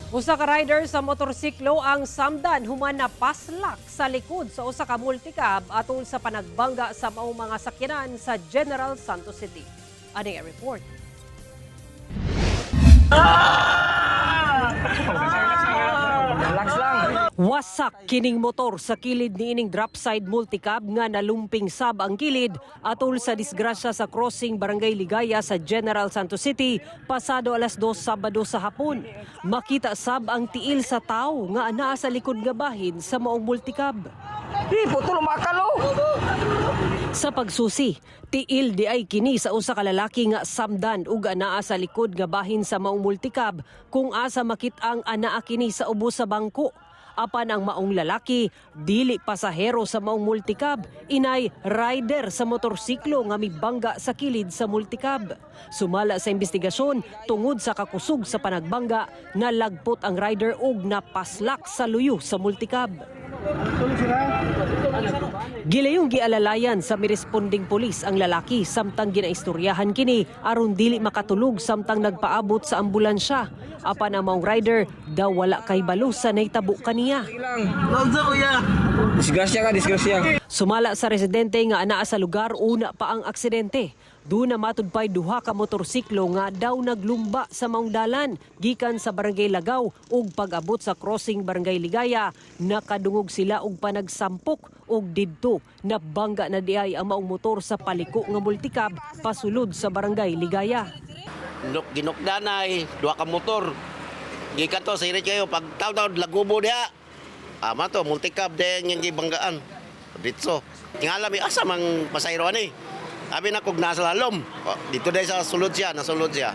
Usa ka rider sa motorsiklo ang samdan human napaslak sa likod sa usa ka multicab atol sa panagbangga sa maong mga sakyanan sa General Santos City. Ani ang report. Relax lang. Wasak kining motor sa kilid niining dropside multicab nga nalumping sab ang kilid atol sa disgrasya sa crossing Barangay Ligaya sa General Santos City pasado alas 2 Sabado sa hapon. Makita sab ang tiil sa tawo nga anaa sa likod nga bahin sa maong multicab. Di, putol umakalo. Sa pagsusi, tiil di ay kini sa usa ka lalaki nga samdan ug anaa sa likod nga bahin sa maong multicab kung asa makit-ang anaa kini sa ubos sa bangko. Apan ang maong lalaki, dili pasahero sa maong multicab, inay rider sa motorsiklo nga mibangga sa kilid sa multicab. Sumala sa investigasyon, tungod sa kakusog sa panagbangga, nalagpot ang rider ug napaslak sa luyo sa multicab. Gilayong gialalayan sa miresponding pulis ang lalaki samtang ginaistoryahan kini aron dili makatulog samtang nagpaabot sa ambulansya. Apan ang maong rider daw wala kay balo sa nahitabo kaniya. Disgrasya ka, disgrasya. Sumala sa residente nga anaa sa lugar una pa ang aksidente. Doon na matudpay duha ka motorsiklo nga daw naglumba sa maong dalan gikan sa Barangay Lagaw ug pag-abot sa crossing Barangay Ligaya, nakadungog sila og panagsampok ug didto nabangga na diay ang maong motor sa paliko nga multicab pasulod sa Barangay Ligaya. Nuk ginukdanay duha ka motor. Gikan to sirit kayo pag taw-taw lagubo diha. Ama to multicab din yung gibanggaan. Ditso. Tingala mi asa mang pasayro ani. Abi na kog nasa lalom. Oh, dito dahil sa sulod siya, nasulod siya.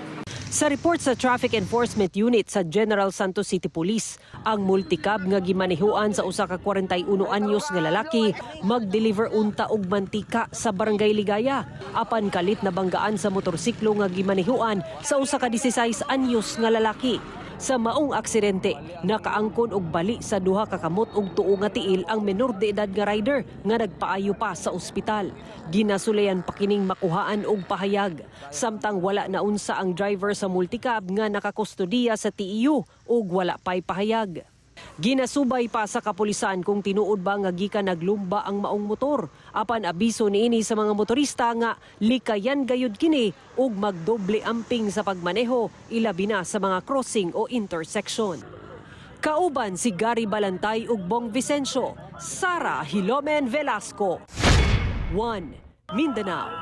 Sa report sa Traffic Enforcement Unit sa General Santos City Police, ang multicab nga gimanihuan sa usa ka 41 anyos nga lalaki mag-deliver unta og mantika sa Barangay Ligaya. Apan kalit na banggaan sa motorsiklo nga gimanihuan sa usa ka 16 anyos nga lalaki. Sa maong aksidente, nakaangkon og bali sa duha ka kamot og tuo nga tiil ang menor de edad nga rider nga nagpaayo pa sa ospital. Ginasulayan pa kining makuhaan og pahayag. Samtang wala na unsa ang driver sa multicab nga nakakustodiya sa TEU ug wala pay pahayag. Ginasubay pa sa kapulisan kung tinuod ba nga gikan naglumba ang maong motor. Apan abiso niini sa mga motorista nga likayan gayud kini ug magdoble amping sa pagmaneho, ilabi na sa mga crossing o intersection. Kauban si Gary Balantay ug Bong Vicencio, Sara Hilomen Velasco. 1 Mindanao.